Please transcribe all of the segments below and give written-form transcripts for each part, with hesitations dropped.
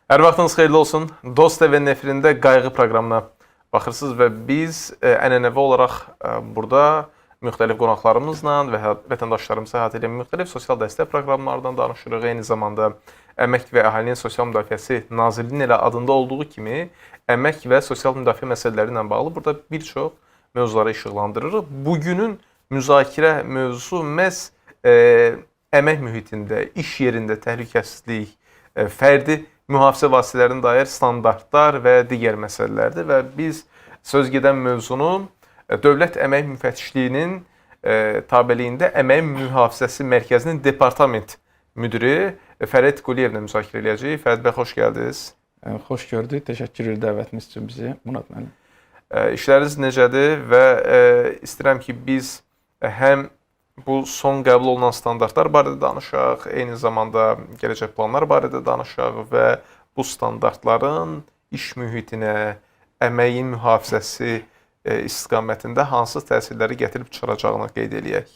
Hər vaxtınız xeyirli olsun. Dost TV-nin efirində Qayğı proqramına baxırsınız və biz ənənəvi olaraq burada müxtəlif qonaqlarımızla və vətəndaşlarımızı əhatə edən müxtəlif sosial dəstək proqramlarından danışırıq. Eyni zamanda Əmək və Əhalinin Sosial Müdafiəsi Nazirliyinin elə adında olduğu kimi əmək və sosial müdafiə məsələləri ilə bağlı burada bir çox mövzuları işıqlandırırıq. Bugünün müzakirə mövzusu məhz əmək mühitində, iş yerində təhlükəsizlik, fərdi mühafizə vasitələrinə dair standartlar və digər məsələlərdir və biz söz gedən mövzunu Dövlət Əmək Müfəttişliyinin tabeliyində Əmək Mühafizəsi Mərkəzinin departament müdiri Fərid Quliyevlə müzakirə eləyəcəyik. Fərid bəy, xoş gəldiniz. Xoş gördük. Təşəkkür edirəm dəvətiniz üçün bizi, Murad müəllim. İşləriniz necədir və istəyirəm ki, biz həm bu son qəbul olunan standartlar barədə danışaq, eyni zamanda gələcək planlar barədə danışaq və bu standartların iş mühitinə, əməyin mühafizəsi istiqamətində hansı təsirləri gətirib çıxaracağını qeyd eləyək.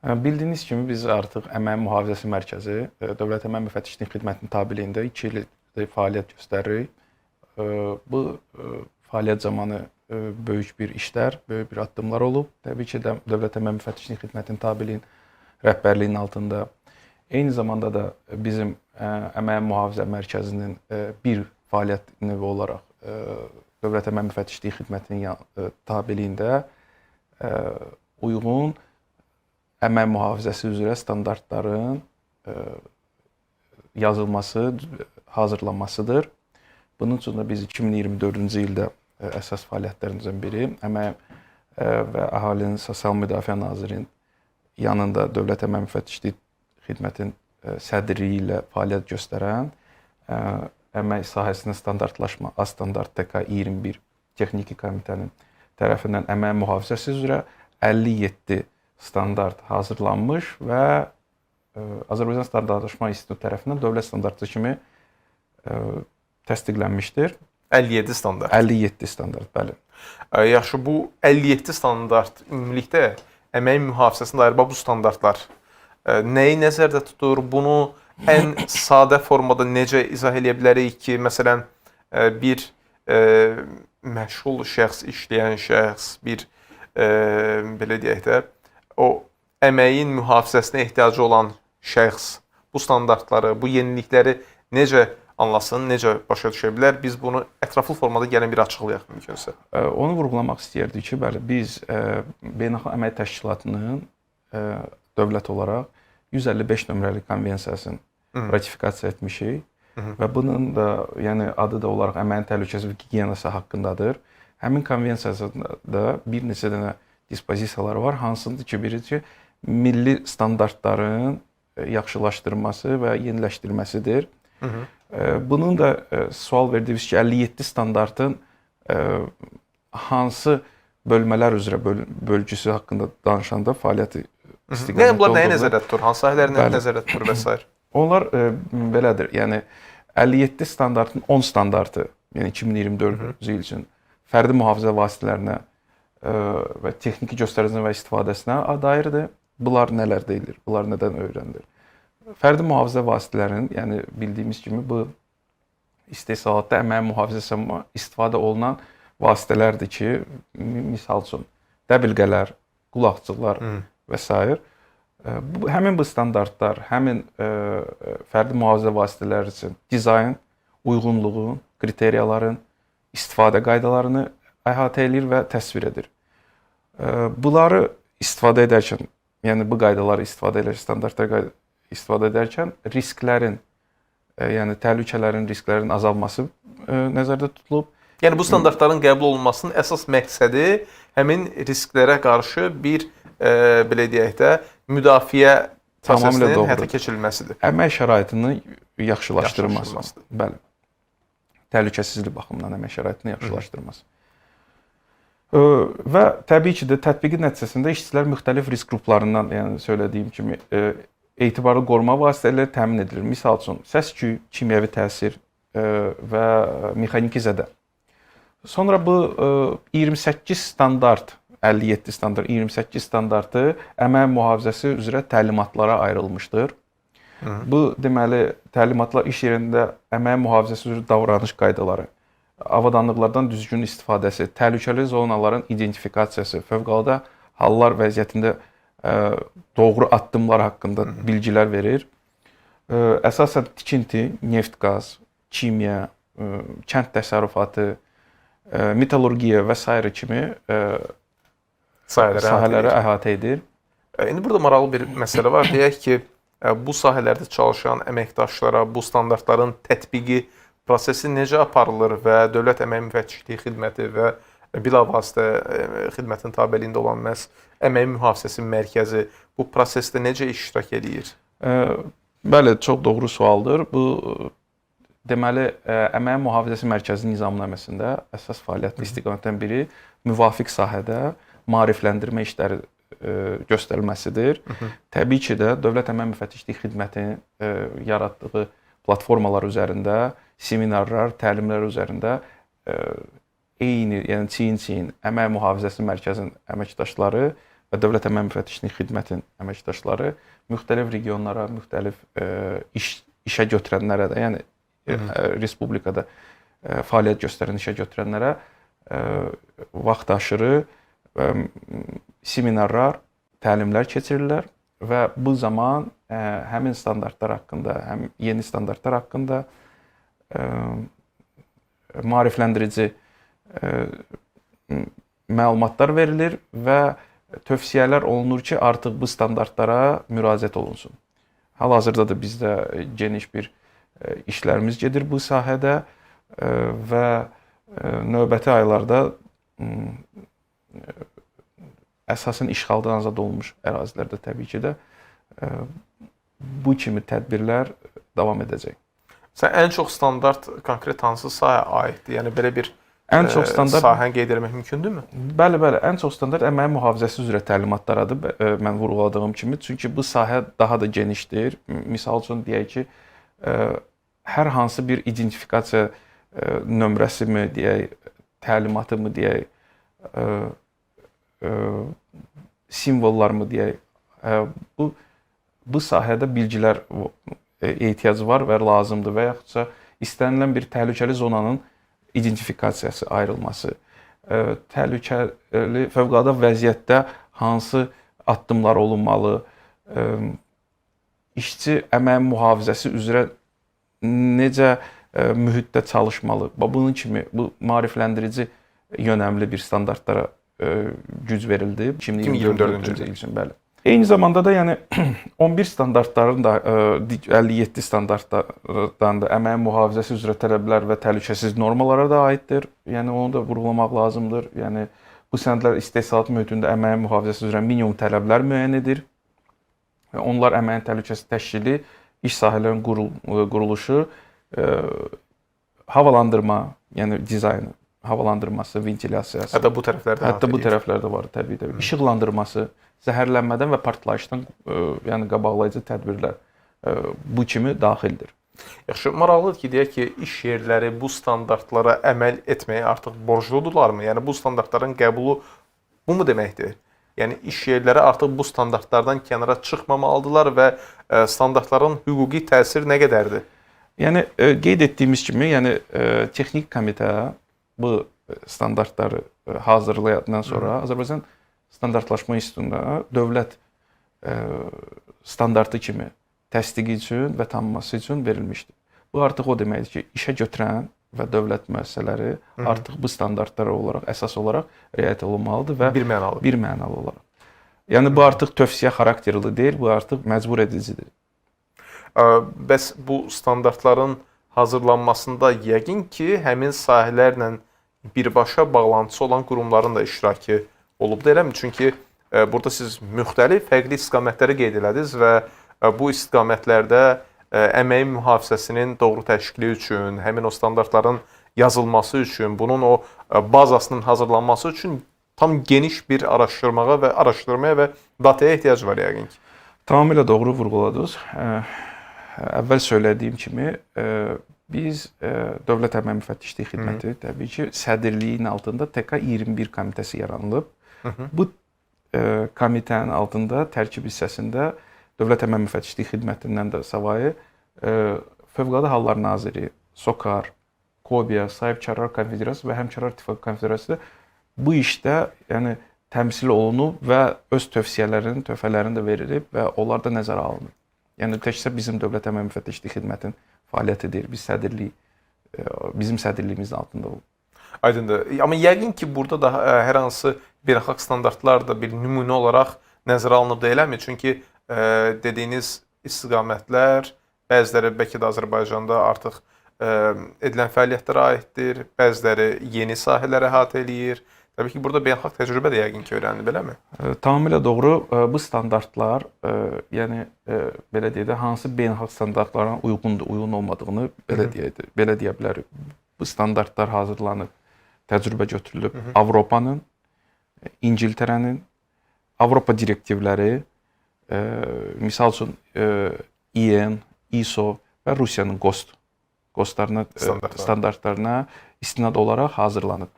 Bildiyiniz kimi biz artıq Əmək Mühafizəsi Mərkəzi Dövlət Əmək Müfəttişliyi Xidmətinin tabeliyində 2 ildir fəaliyyət göstəririk. Bu fəaliyyət zamanı böyük bir işlər, böyük bir addımlar olub. Təbii ki, də Dövlət Əmək Müfəttişliyi Xidmətinin tabeliyinin rəhbərliyinin altında. Eyni zamanda da bizim Əmək Mühafizə Mərkəzinin bir fəaliyyət növü olaraq Dövlət Əmək Müfəttişliyi Xidmətinin tabeliyində uyğun əmək mühafizəsi üzrə standartların yazılması, hazırlanmasıdır. Bunun üçün də biz 2024-cü ildə əsas fəaliyyətlərimizdən biri Əmək və Əhalinin Sosial Müdafiə Nazirinin yanında Dövlət Əmək Müfəttişliyi Xidmətinin sədrliyi ilə fəaliyyət göstərən əmək sahəsində standartlaşma A standart TK 21 texniki komitənin tərəfindən əmək mühafizəsi üzrə 57 standart hazırlanmış və Azərbaycan Standartlaşma İnstitutu tərəfindən dövlət standartı kimi təsdiqlənmişdir. 57 standart. 57 standart, bəli. Yaxşı, bu 57 standart ümumilikdə əməyin mühafizəsinə dair bu standartlar nəyi nəzərdə tutur? Bunu ən sadə formada necə izah eləyə bilərik ki, məsələn, bir məşğul şəxs, işləyən şəxs, bir belə deyək də, o əməyin mühafizəsinə ehtiyacı olan şəxs bu standartları, bu yenilikləri necə anlasın, necə başa düşə bilər? Biz bunu ətraflı formada gəlin bir açıqlayaq mümkünsə. Onu vurğulamaq istəyirdik ki, bəli, biz Beynəlxalq Əmək Təşkilatının dövlət olaraq 155 nömrəli konvensiyasını ratifikasiya etmişik və bunun da, yəni adı da olaraq əməyin təhlükəsizlik və gigiyenası haqqındadır. Həmin konvensiyasında da bir neçə dənə dispozisiyalar var, hansıdır ki, birincisi milli standartların yaxşılaşdırılması və yeniləşdirilməsidir. Bunun da sual verdiyimiz ki, 57 standartın hansı bölmələr üzrə bölgüsü haqqında danışanda fəaliyyəti istiqamətdə. Yəni bunlar nəyi nəzərdə tutur? Hansı sahələri nəzərdə tutur və s. Onlar belədir. Yəni 57 standartın 10 standartı, yəni 2024-cü il üçün fərdi mühafizə vasitələrinə və texniki göstəricilərinə və istifadəsinə dairdir. Bunlar nələr deyilir? Bunlar nədən öyrənilir? Fərdi mühafizə vasitələrinin, yəni bildiyimiz kimi bu istehsalatda əmək mühafizəsi istifadə olunan vasitələrdir ki, misal üçün dəbilqələr, qulaqçıqlar və s. Həmin bu standartlar, həmin fərdi mühafizə vasitələri üçün dizayn, uyğunluğun, kriteriyaların, istifadə qaydalarını əhatə eləyir və təsvir edir. Bunları istifadə edərkən, yəni bu qaydaları istifadə edərkən, standartlar istifadə edərkən risklərin, yəni təhlükələrin, risklərin azalması nəzərdə tutulub. Yəni bu standartların qəbul olunmasının əsas məqsədi həmin risklərə qarşı bir, belə deyək də, müdafiə prosesinin həyata keçirilməsidir. Əmək şəraitini yaxşılaşdırılması. Bəli. Təhlükəsizlik baxımından əmək şəraitini yaxşılaşdırılması. Və təbii ki də tətbiqi nəticəsində işçilər müxtəlif risk qruplarından, yəni söylədiyim kimi, etibarlı qoruma vasitələri təmin edilir. Misal üçün, səs-küy, kimyəvi təsir və mexaniki zədə. Sonra bu 28 standart, 57 standart, 28 standartı əmək mühafizəsi üzrə təlimatlara ayrılmışdır. Bu deməli təlimatlar iş yerində əməyin mühafizəsi üzrə davranış qaydaları, avadanlıqlardan düzgün istifadəsi, təhlükəli zonaların identifikasiyası, fövqəladə hallar vəziyyətində doğru addımlar haqqında bilgilər verir. Əsasən tikinti, neft-qaz, kimya, kənd təsərrüfatı, metallurgiya və sairə kimi sahələri əhatə edir. İndi burada maraqlı bir məsələ var. Deyək ki, bu sahələrdə çalışan əməkdaşlara bu standartların tətbiqi prosesi necə aparılır və Dövlət Əmək Müfəttişliyi Xidməti və bilavasitə xidmətin tabeliyində olan məhz Əmək Mühafizəsi Mərkəzi bu prosesdə necə iştirak eləyir? Bəli, çox doğru sualdır. Bu deməli Əməyin Mühafizəsi Mərkəzi nizamnaməsində əsas fəaliyyət istiqamətdən biri müvafiq sahədə maarifləndirmə işləri göstərilməsidir. Təbii ki də Dövlət Əmək Müfəttişliyi Xidmətinin yaratdığı platformalar üzərində, seminarlar, təlimlər üzərində eyni, yəni çiyin-çiyin Əmək Mühafizəsi Mərkəzinin əməkdaşları və Dövlət Əmək Müfəttişliyi Xidmətinin əməkdaşları müxtəlif regionlara, müxtəlif işə götürənlərə də, yəni respublikada fəaliyyət göstərən işə götürənlərə vaxt aşırı seminarlar, təlimlər keçirirlər və bu zaman həmin standartlar haqqında, həm yeni standartlar haqqında maarifləndirici məlumatlar verilir və tövsiyələr olunur ki, artıq bu standartlara müraciət olunsun. Hal-hazırda da bizdə geniş bir işlərimiz gedir bu sahədə və növbəti aylarda əsasən işğaldan azad olunmuş ərazilərdə təbii ki də bu kimi tədbirlər davam edəcək. Sən ən çox standart konkret hansı sahəyə aiddir? Yəni belə bir ən çox standart sahəni qeyd etmək mümkündürmü? Bəli, bəli. Ən çox standart əməyin mühafizəsi üzrə təlimatlardır. Mən vurğuladığım kimi, çünki bu sahə daha da genişdir. Misal üçün deyək ki, hər hansı bir identifikasiya nömrəsi mi deyək, təlimatı mı deyək, simvollar mı deyək, bu sahədə bilgilər ehtiyacı var və lazımdır və yaxudsa istənilən bir təhlükəli zonanın identifikasiyası, ayrılması, təhlükəli fövqəladə vəziyyətdə hansı addımlar olunmalı, işçi əməyin mühafizəsi üzrə necə mühitdə çalışmalı. Bunun kimi bu maarifləndirici yönəmli bir standartlara güc verildi 2024-cü il üçün, bəli. Eyni zamanda da yəni 11 standartların da 57 standartdan da əməyin mühafizəsi üzrə tələblər və təhlükəsiz normalara da aiddir. Yəni onu da vurğulamaq lazımdır. Yəni bu sənədlər istehsalat mühitində əməyin mühafizəsi üzrə minimum tələblər müəyyən edir. Onlar əməyin təhlükəsiz təşkili, iş sahələrinin quruluşu, havalandırma, yəni dizaynı, havalandırması, ventilyasiyası. Hətta bu tərəflərdə. Hətta bu tərəflərdə var, təbii təbii. İşıqlandırması, zəhərlənmədən və partlayışdan, yəni qabaqlayıcı tədbirlər bu kimi daxildir. Yaxşı, maraqlıdır ki, deyək ki, iş yerləri bu standartlara əməl etməyə artıq borcludurlarmı? Yəni bu standartların qəbulu bu mu deməkdir? Yəni iş yerləri artıq bu standartlardan kənara çıxmamalıdırlar və standartların hüquqi təsiri nə qədərdir? Yəni qeyd etdiyimiz kimi, yəni texnik komitə bu standartları hazırlayandan sonra Azərbaycan Standartlaşma İnstitutunda dövlət standartı kimi təsdiqi üçün və tanınması üçün verilmişdir. Bu artıq o deməkdir ki, işə götürən və dövlət müəssisələri artıq bu standartlara olaraq əsas olaraq riayət olunmalıdır və bir mənalı olaraq. Yəni bu artıq tövsiyə xarakterli deyil, bu artıq məcbur edicidir. Bəs bu standartların hazırlanmasında yəqin ki, həmin sahələrlə birbaşa bağlantısı olan qurumların da iştirakı olubdur, eləmi? Çünki burada siz müxtəlif fərqli istiqamətləri qeyd elədiniz və bu istiqamətlərdə əməyin mühafizəsinin doğru təşkili üçün, həmin o standartların yazılması üçün, bunun o bazasının hazırlanması üçün tam geniş bir araşdırmaya və dataya ehtiyac var yəqin ki. Tamamilə doğru vurğuladınız. Əvvəl söylədiyim kimi biz Dövlət Əmək Müfəttişliyi Xidməti təbii ki, sədrliyin altında TK21 komitəsi yaranılıb. Bu komitənin altında tərkib hissəsində Dövlət Əmək Müfəttişliyi Xidmətindən də savayı Fövqəladə Hallar Naziri, SOCAR, KOBİA, Sahibkarlar Konfederasiyası və Həmkarlar İttifaqı Konfederasiyası bu işdə, yəni təmsil olunub və öz tövsiyələrini, töhfələrini də verilib və onlar da nəzərə alınıb. Yəni təkcə bizim Dövlət Əmək Müfəttişliyi Xidmətinin fəaliyyəti deyil, biz sədrlik, bizim sədrliyimizin altında olub. Aydındır. Amma yəqin ki, burada da hər hansı beynəlxalq standartlar da bir nümunə olaraq nəzərə alınıb da, eləmi? Çünki dediyiniz istiqamətlər bəziləri bəlkə də Azərbaycanda artıq edilən fəaliyyətlərə aiddir, bəziləri yeni sahələrə əhatə eləyir. Təbii ki, burada beynəlxalq təcrübə də yəqin ki, öyrənilib, eləmi? Tamamilə doğru. Bu standartlar, yəni belə deyək də, hansı beynəlxalq standartlara uyğundur, uyğun olmadığını belə deyək, belə deyə bilərik. Bu standartlar hazırlanıb, təcrübə götürülüb Avropanın, İngiltərənin, Avropa direktivləri, misal üçün EN, ISO və Rusiyanın GOST, GOST-larına, standartlarına istinad olaraq hazırlanıb.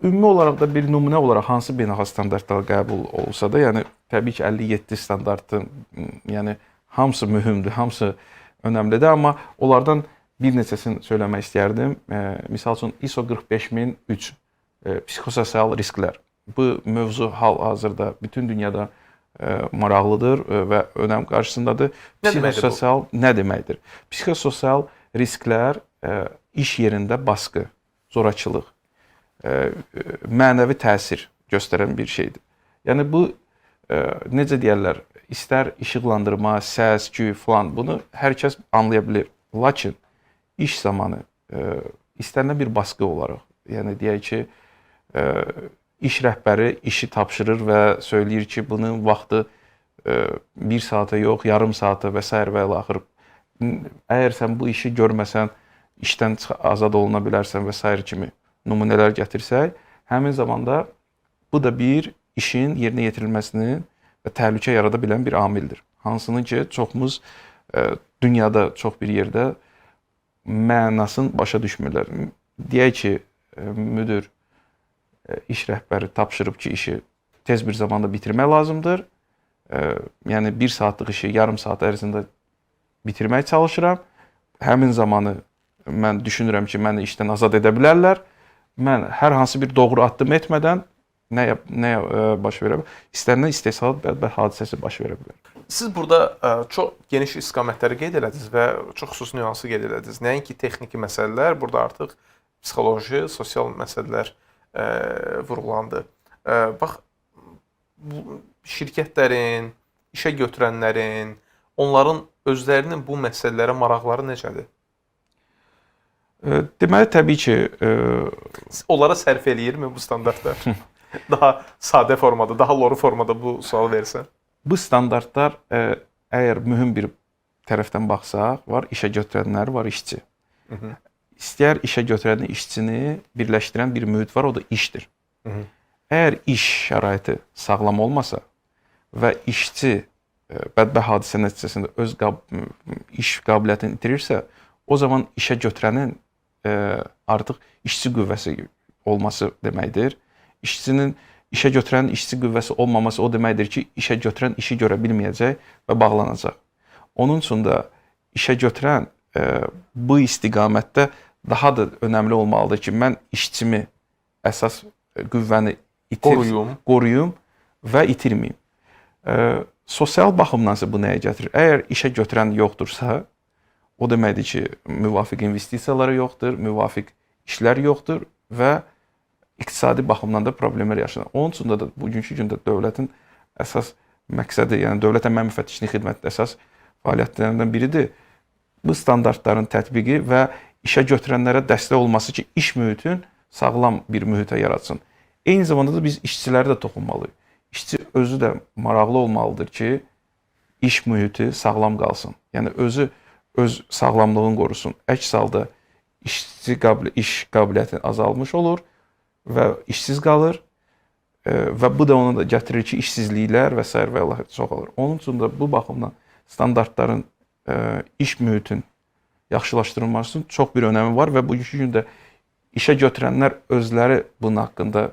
Ümumi olaraq da bir nümunə olaraq hansı beynəlxalq standartlar qəbul olsa da, yəni təbii ki 57 standartın, yəni hamısı mühümdür, hamısı önəmlidir, amma onlardan bir neçəsini söyləmək istəyərdim. Misal üçün ISO 45003 psixososial risklər. Bu mövzu hal-hazırda bütün dünyada maraqlıdır və önəm qarşısındadır. Psixososial nə deməkdir? Psixososial risklər iş yerində baskı, zorakılıq, mənəvi təsir göstərən bir şeydir. Yəni bu necə deyərlər, istər işıqlandırma, səs, küy filan, bunu hər kəs anlaya bilir. Lakin iş zamanı istənilən bir baskı olaraq, yəni deyək ki, iş rəhbəri işi tapşırır və söyləyir ki, bunun vaxtı bir saata yox, yarım saata və s. və ilaxır. Əgər sən bu işi görməsən, işdən azad oluna bilərsən və s. kimi nümunələr gətirsək, həmin zamanda bu da bir işin yerinə yetirilməsinin və təhlükə yarada bilən bir amildir. Hansını ki, çoxumuz dünyada çox bir yerdə mənasını başa düşmürlər. Deyək ki, müdür, iş rəhbəri tapşırıb ki, işi tez bir zamanda bitirmək lazımdır. Yəni bir saatlıq işi yarım saat ərzində bitirmək çalışıram. Həmin zamanı mən düşünürəm ki, məni işdən azad edə bilərlər. Mən hər hansı bir doğru addım etmədən nə baş verə bilər? İstənilən istehsalat bədbəxt hadisəsi baş verə bilər. Siz burada çox geniş istiqamətləri qeyd elədiniz və çox xüsusi nüansı qeyd elədiniz. Nəinki texniki məsələlər, burada artıq psixoloji, sosial məsələlər vurğulandı. Bax, şirkətlərin, işə götürənlərin, onların özlərinin bu məsələlərə maraqları necədir? Deməli, təbii ki... Onlara sərf eləyirmi bu standartlar? Daha sadə formada, daha loru formada bu sualı versən. Bu standartlar, əgər mühüm bir tərəfdən baxsaq, var işə götürənlər, var işçi. İstəyər işə götürəni, işçini birləşdirən bir mühit var, o da işdir. Əgər iş şəraiti sağlam olmasa və işçi bədbəxt hadisə nəticəsində öz iş qabiliyyətini itirirsə, o zaman işə götürənin artıq işçi qüvvəsi olması deməkdir. İşçinin, işə götürənin işçi qüvvəsi olmaması o deməkdir ki, işə götürən işi görə bilməyəcək və bağlanacaq. Onun üçün də işə götürən bu istiqamətdə daha da önəmli olmalıdır ki, mən işçimi, əsas qüvvəni qoruyum və itirməyim. Sosial baxımdansa bu nəyə gətirir? Əgər işə götürən yoxdursa, o deməkdir ki, müvafiq investisiyaları yoxdur, müvafiq işlər yoxdur və iqtisadi baxımdan da problemlər yaşanır. Onun üçün də bugünkü gündə dövlətin əsas məqsədi, yəni Dövlət Əmək Müfəttişliyi Xidmətinin əsas fəaliyyətlərindən biridir. Bu standartların tətbiqi və işə götürənlərə dəstək olması ki, iş mühitin sağlam bir mühitə yaratsın. Eyni zamanda da biz işçilərə də toxunmalıyıq. İşçi özü də maraqlı olmalıdır ki, iş mühiti sağlam qalsın. Yəni özü öz sağlamlığını qorusun. Əks halda iş qabiliyyəti azalmış olur və işsiz qalır və bu da onu da gətirir ki, işsizliklər və sair və ilaxır çoxalır. Onun üçün də bu baxımdan standartların iş mühitin yaxşılaşdırılmasının çox bir önəmi var və bugünkü gündə işə götürənlər özləri bunun haqqında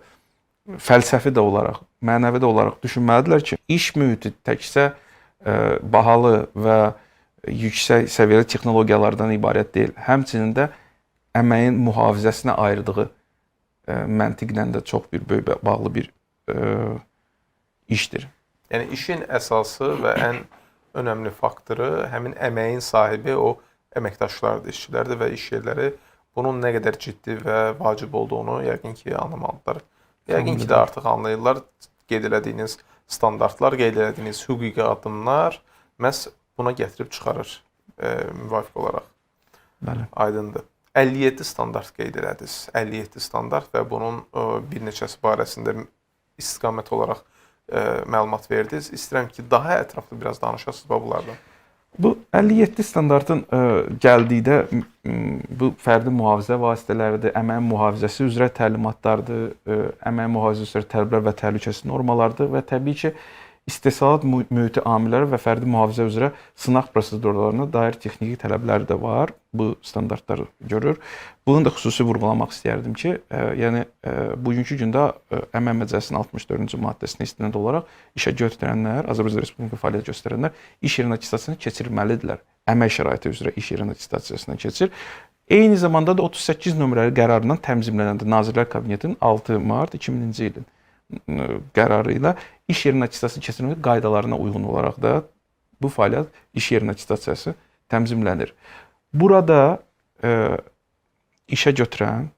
fəlsəfi də olaraq, mənəvi də olaraq düşünməlidirlər ki, iş mühiti təkcə bahalı və yüksək səviyyəli texnologiyalardan ibarət deyil. Həmçinin də əməyin mühafizəsinə ayırdığı məntiqlə də çox bir böyük bağlı bir işdir. Yəni işin əsası və ən önəmli faktoru həmin əməyin sahibi o əməkdaşlardır, işçilərdir və iş yerləri bunun nə qədər ciddi və vacib olduğunu yəqin ki, anlamalıdırlar. Yəqin ki də artıq anlayırlar. Qeyd elədiyiniz standartlar, qeyd elədiyiniz hüquqi addımlar məhz buna gətirib çıxarır müvafiq olaraq. Bəli. Aydındır. 57 standart qeyd elədiniz. 57 standart və bunun bir neçəsi barəsində istiqamət olaraq məlumat verdiniz. İstəyirəm ki, daha ətraflı biraz danışasınız bunlardan. Bu 57 standartın gəldikdə bu fərdi mühafizə vasitələridir, əməyin mühafizəsi üzrə təlimatlardır, əməyin mühafizəsi üzrə tələblər və təhlükəsizlik normalarıdır və təbii ki, istehsalat mühiti amilləri və fərdi mühafizə üzrə sınaq prosedurlarına dair texniki tələblər də var. Bu standartları görür. Bunu da xüsusi vurğulamaq istəyərdim ki, yəni bugünkü gündə Əmək Məcəlləsinin 64-cü maddəsinə istinad olaraq işə götürənlər, Azərbaycan Respublikasında fəaliyyət göstərənlər iş yerinin atestasiyasını keçirməlidirlər. Əmək şəraiti üzrə iş yerinin atestasiyasını keçir. Eyni zamanda da 38 nömrəli qərarla tənzimlənəndir Nazirlər Kabinetinin 6 mart 2000-ci ilin qərarı ilə iş yerinin attestasiyası keçirilməsi qaydalarına uyğun olaraq da bu fəaliyyət iş yerinin attestasiyası tənzimlənir. Burada işə götürən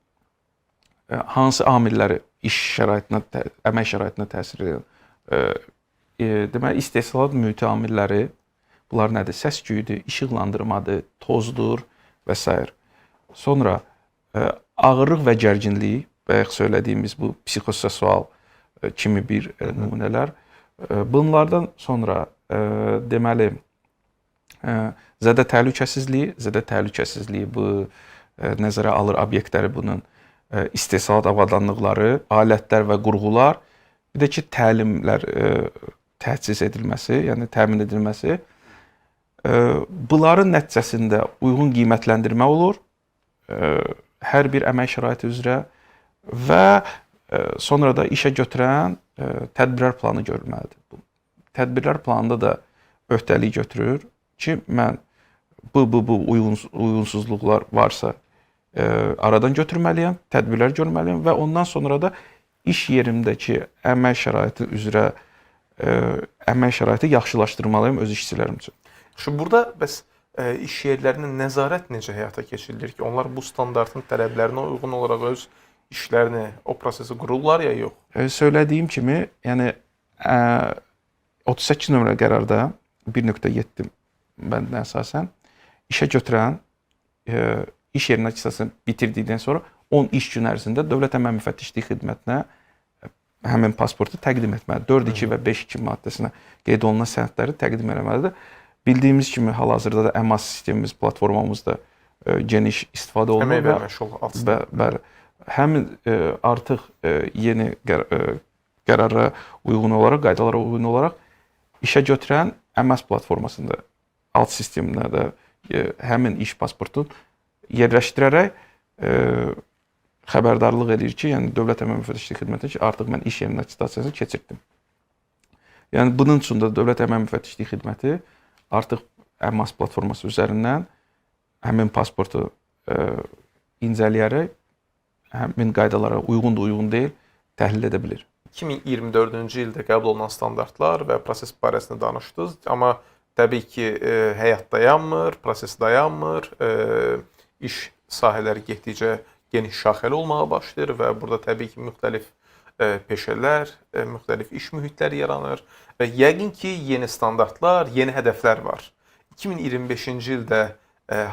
hansı amilləri iş şəraitinə, əmək şəraitinə təsir edir? Deməli, istehsalat mühiti amilləri bunlar nədir? Səs küyüdür, işıqlandırmadır, tozdur və s. Sonra ağırlıq və gərginlik, bayaq söylədiyimiz bu psixososial kimi bir nümunələr. Bunlardan sonra deməli zədə təhlükəsizliyi, bu nəzərə alır obyektləri bunun istehsalat avadanlıqları, alətlər və qurğular, bir də ki təlimlər təchiz edilməsi, yəni təmin edilməsi. Bunların nəticəsində uyğun qiymətləndirmə olur hər bir əmək şəraiti üzrə və sonra da işə götürən tədbirlər planı görülməlidir. Tədbirlər planında da öhdəlik götürür ki, mən bu uyğunsuzluqlar varsa aradan götürməliyəm, tədbirlər görməliyəm və ondan sonra da iş yerimdəki əmək şəraiti üzrə əmək şəraiti yaxşılaşdırmalıyam öz işçilərim üçün. Şu burada bəs iş yerlərinin nəzarət necə həyata keçirilir ki, onlar bu standartın tələblərinə uyğun olaraq öz işlərini, o prosesi qururlar ya yox? Söylədiyim kimi, yəni 38 nömrəli qərarda 1.7 bəndinə əsasən işə götürən iş yerinin attestasiyasını bitirdikdən sonra 10 iş gün ərzində Dövlət Əmək Müfəttişliyi Xidmətinə həmin pasportu təqdim etməlidir. 4.2 və 5.2 maddəsinə qeyd olunan sənədləri təqdim etməlidir. Bildiyimiz kimi hal-hazırda da EMAS sistemimiz, platformamızda geniş istifadə olunur. Əmək və məşğul alt. Bəli. Həmin artıq yeni qərara uyğun olaraq, qaydalara uyğun olaraq işə götürən EMAS platformasında alt sistemində də həmin iş pasportunu yerləşdirərək xəbərdarlıq edir ki, yəni Dövlət Əmək Müfəttişliyi Xidmətinə ki, artıq mən iş yerinin attestasiyasını keçirtdim. Yəni bunun üçün də Dövlət Əmək Müfəttişliyi Xidməti artıq EMAS platforması üzərindən həmin pasportu incələyərək həmin qaydalara uyğundur, uyğun deyil təhlil edə bilir. 2024-cü ildə qəbul olunan standartlar və proses barəsində danışdınız, amma təbii ki, həyat dayanmır, proses dayanmır, iş sahələri getdikcə geniş şaxəli olmağa başlayır və burada təbii ki, müxtəlif peşələr, müxtəlif iş mühitləri yaranır və yəqin ki, yeni standartlar, yeni hədəflər var. 2025-ci ildə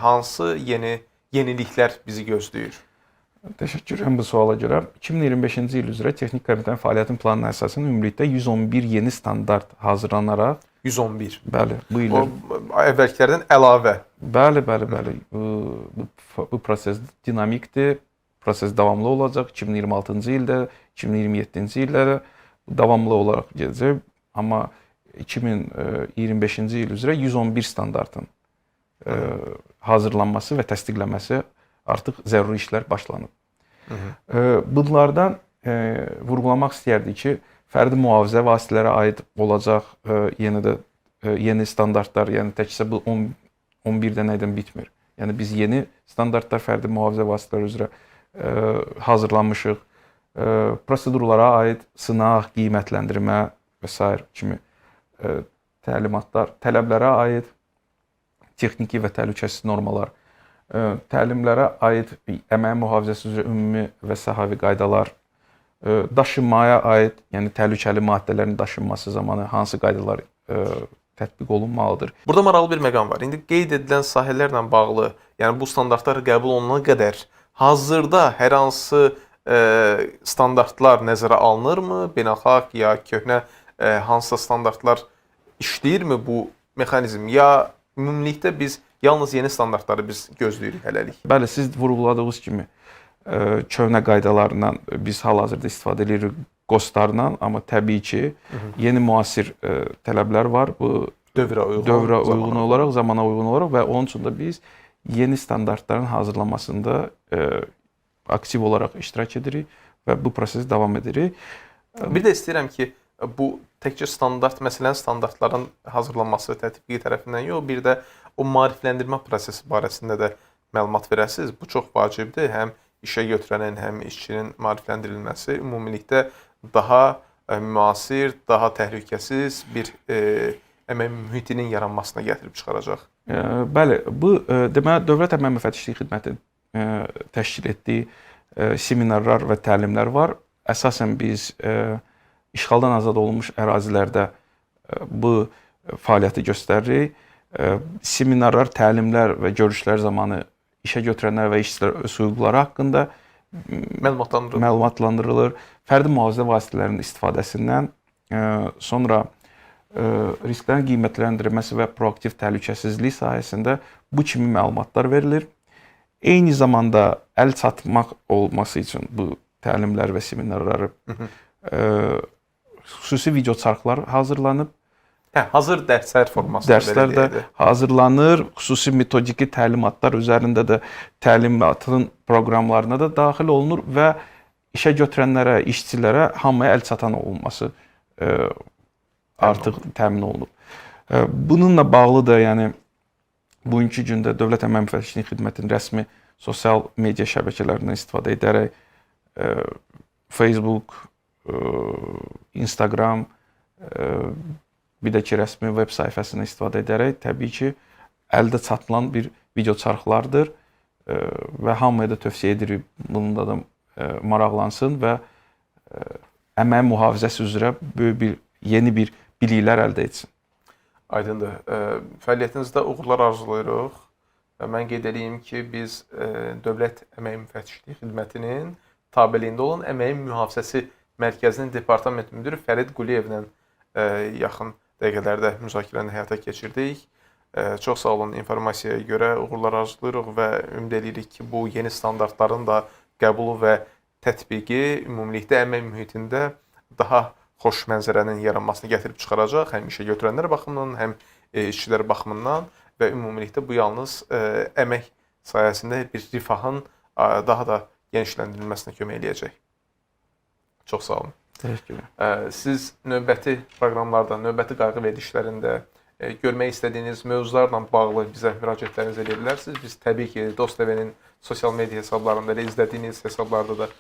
hansı yeniliklər bizi gözləyir? Təşəkkür edirəm bu suala görə. 2025-ci il üzrə Texniki Komitənin fəaliyyətin planına əsasən ümumilikdə 111 yeni standart hazırlanaraq 111. Bəli, bu il. O əvvəlkilərdən əlavə. Bəli, bəli, bəli. Bu proses dinamikdir. Proses davamlı olacaq. 2026-cı ildə, 2027-ci ildə də davamlı olaraq gedəcək. Amma 2025-ci il üzrə 111 standartın hazırlanması və təsdiqlənməsi artıq zəruri işlər başlanıb. Bunlardan vurğulamaq istəyərdik ki, fərdi mühafizə vasitələrə aid olacaq yenə də yeni standartlar, yəni təkcə bu 10 11 dənə ilə bitmir. Yəni biz yeni standartlar fərdi mühafizə vasitələri üzrə hazırlanmışıq. Prosedurlara aid sınaq, qiymətləndirmə və sair kimi təlimatlar, tələblərə aid texniki və təhlükəsiz normalar, təlimlərə aid əmək mühafizəsi üzrə ümumi və səhəvi qaydalar, daşınmaya aid, yəni təhlükəli maddələrin daşınması zamanı hansı qaydalar tətbiq olunmalıdır. Burada maraqlı bir məqam var. İndi qeyd edilən sahələrlə bağlı, yəni bu standartlar qəbul olunana qədər hazırda hər hansı standartlar nəzərə alınırmı? Beynəlxalq ya köhnə hansısa standartlar işləyirmi bu mexanizm? Ya ümumilikdə biz yalnız yeni standartları biz gözləyirik hələlik? Bəli, siz vurğuladığınız kimi köhnə qaydalarla biz hal-hazırda istifadə edirik, QOST-larla, amma təbii ki, yeni müasir tələblər var. Bu dövrə uyğun, dövrə uyğun olaraq, zamana uyğun olaraq və onun üçün də biz yeni standartların hazırlanmasında aktiv olaraq iştirak edirik və bu prosesi davam edirik. Bir də istəyirəm ki, bu təkcə standart, məsələn, standartların hazırlanması və tətbiqi tərəfindən yox, bir də o maarifləndirmə prosesi barəsində də məlumat verəsiniz. Bu çox vacibdir. Həm işə götürənin, həm işçinin maarifləndirilməsi ümumilikdə daha müasir, daha təhlükəsiz bir əmək mühitinin yaranmasına gətirib çıxaracaq. Bəli, bu deməli Dövlət Əmək Müfəttişliyi Xidmətinin təşkil etdiyi seminarlar və təlimlər var. Əsasən biz işğaldan azad olunmuş ərazilərdə bu fəaliyyəti göstəririk. Seminarlar, təlimlər və görüşlər zamanı işə götürənlər və işçilər öz hüquqları haqqında məlumatlandırılır. Fərdi mühafizə vasitələrinin istifadəsindən, sonra risklərin qiymətləndirilməsi və proaktiv təhlükəsizlik sahəsində bu kimi məlumatlar verilir. Eyni zamanda əl çatmaq olması üçün bu təlimlər və seminarları xüsusi video çarxlar hazırlanıb. Hə, hazır dərslər formasında dərslər də hazırlanır, xüsusi metodiki təlimatlar üzərində də təlimatın proqramlarına da daxil olunur və işə götürənlərə, işçilərə hamıya əl çatan olunması artıq təmin olunub. Bununla bağlı da, yəni bugünkü gündə Dövlət Əmək Müfəttişliyi Xidmətinin rəsmi sosial media şəbəkələrindən istifadə edərək Facebook, Instagram, bir də ki, rəsmi web səhifəsindən istifadə edərək təbii ki, əldə çatılan bir video çarxlardır və hamıya da tövsiyə edirik bununla da maraqlansın və əmək mühafizəsi üzrə böyük bir, yeni bir biliklər əldə etsin. Aydındır. Fəaliyyətinizdə uğurlar arzulayırıq. Mən qeyd edeyim ki, biz Dövlət Əmək Müfəttişliyi Xidmətinin tabeliyində olan Əməyin Mühafizəsi Mərkəzinin Departament Müdiri Fərid Quliyevlə yaxın dəqiqələrdə müzakirəni həyata keçirdik. Çox sağ olun informasiyaya görə, uğurlar arzulayırıq və ümid edirik ki, bu yeni standartların da qəbulu və tətbiqi ümumilikdə əmək mühitində daha xoş mənzərənin yaranmasını gətirib çıxaracaq, həm işə götürənlər baxımından, həm işçilər baxımından və ümumilikdə bu yalnız əmək sayəsində bir rifahın daha da genişləndirilməsinə kömək eləyəcək. Çox sağ olun. Təşəkkürlər. Siz növbəti proqramlarda, növbəti qayğı verilişlərində görmək istədiyiniz mövzularla bağlı bizə müraciətlərinizi edə bilərsiniz. Biz təbii ki, Dost TV-nin sosial media hesablarında, elə izlədiyiniz hesablarda da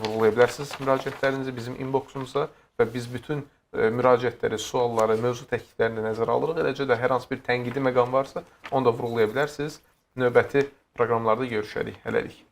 vurğulaya bilərsiniz müraciətlərinizi bizim inboxumuza və biz bütün müraciətləri, sualları, mövzu təkliflərini nəzərə alırıq. Eləcə də hər hansı bir tənqidi məqam varsa, onu da vurğulaya bilərsiniz. Növbəti proqramlarda görüşərik. Hələlik.